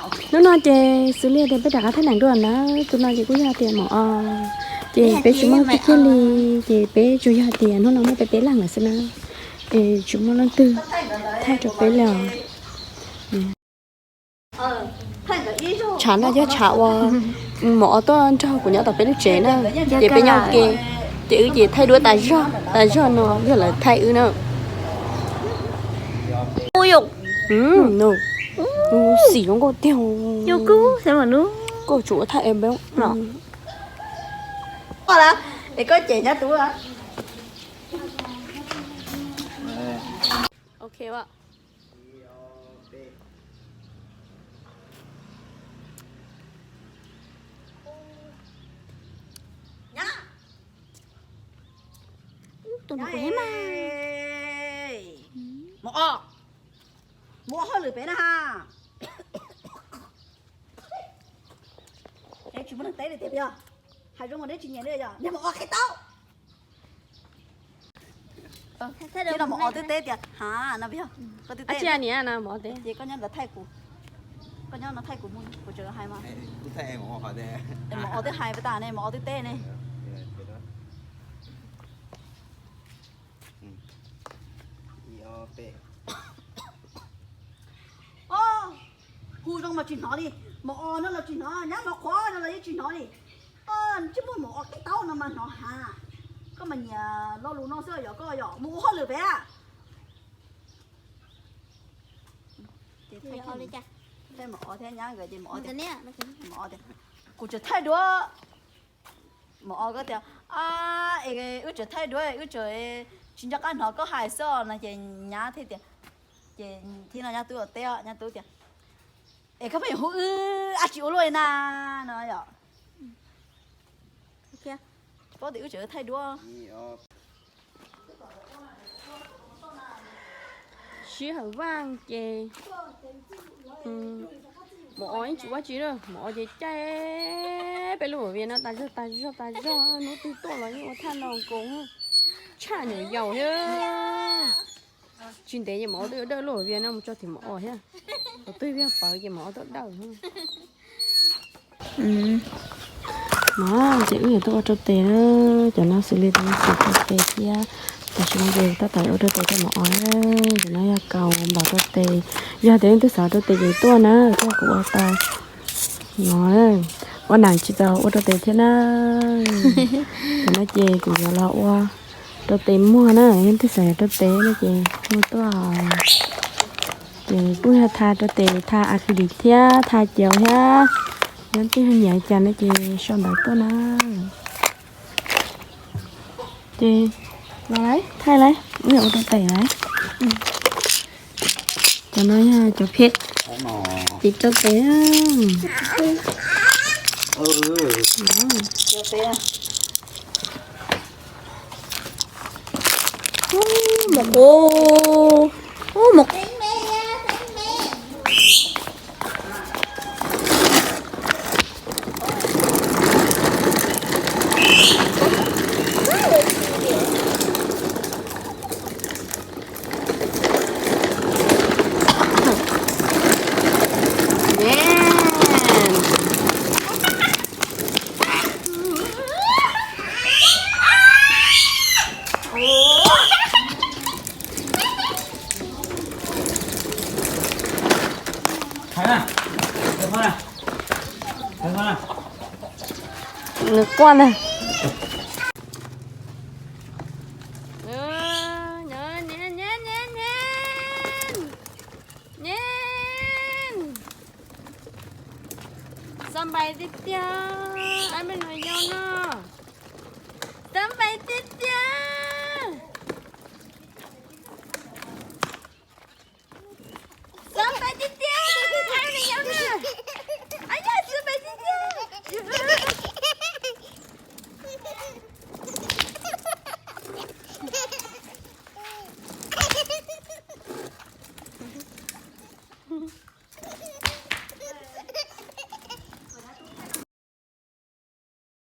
Hnub no ces xws li tias peb rov qab thaij neem dua na, tus no ces kuj yog tias mov o, ces peb tsis muaj leej twg kiag li, ces peb tsuas yog tias hnub no muaj peb peb leeg lawm xwb na, es tsis muaj leej twg thaij rau peb li os. Tshav no yog tshav uas mov o tuaj nrog kuv nyob tom peb lub tsev na, ces peb nyob ua ke, ces wb ces thaij duab tas zog tas zog no yog lawv thaij wb na. Xim zoo nkauj tiag. Koj tsuas ua thaij es koj cem nyob tus. Ok. Tus no kuv yeej mag. Mov o, mus ua hauj lwm pem na ha. Tsis muaj neeg teb li tiag peb, hais zoo mas neb tsis nyiam li yog niag mov o qhib taub. Ces no mov o twb teb tias ha no peb, koj twb teb, ces koj nyob ntawd thaij kuv, koj nyob no thaij kuv mus, kuv tseem hais mas. Mov o twb hais peb tas ne, mov o twb teb ne. Hu zoo mas tsis hnov li, mov o no los tsis hnov, nyab mov qhuav no los yeej tsis hnov li. Tsis muaj mov o qhib taub no mas hnov ha. Koj mas nyiam lo lus no xwb yog koj yog mus ua hauj lwm pem. Thaij mov o thiab nyab nkawd ces mov o tias, kuv tseem thaij duab. Mov o koj tias, es wb tseem thaij duab wb tseem tsis nco qab hnov koj hais xwb no ces nyab thiaj tias, ces thiab no nyab tub teb, nyab tub tias, es koj pheej yuav hu wb ab tsi ua luaj li na no yom. Paub tias wb tseem thaij duab. Sij hawm vaj ces mov o yeej tsis ua tsi lawm, mov o ces caij peb lub hauv vias no tas zog tas zog tas zog, hnub twg tuaj los yeej ua thaj no nkaus, tshaj nyuam yaus thiab. Tsis ntev ces mov o twb yuav dawj lub hauv vias no mus tso tim mov o thiab. Thaum twg vias pawv ces mov o tuaj dawj. No ces wb yuav tuaj ua rau tes na, cov no xws li tus no xav rau tes thiab, tam sim no ces tab tom ua rau tes rau mov o na, cov no yog kaus npaum rau tes, yog tias leej twg xav rau tes ces tuaj na, tuaj kuv ua tau. No, ua neem tsis tau ua rau tes thiab na. Cov no ces kuv yuav los ua rau tes muag na, leej twg xav yuav rau tes no ces hu tuaj. Ces kuj yog tha rau tes, tha acrylic thiab tha cauv thiab, yog leej twg nyiam cas no ces sau ntawv tuaj na. Ces los lawm, thaij lawm, wb yuav ua rau tes lawm. Cov no yog cov phem, tiv rau tes. Mov qhuav, mov Nws quaj ntag. Xab npais tiag tiag, ab me nyuam yaus no.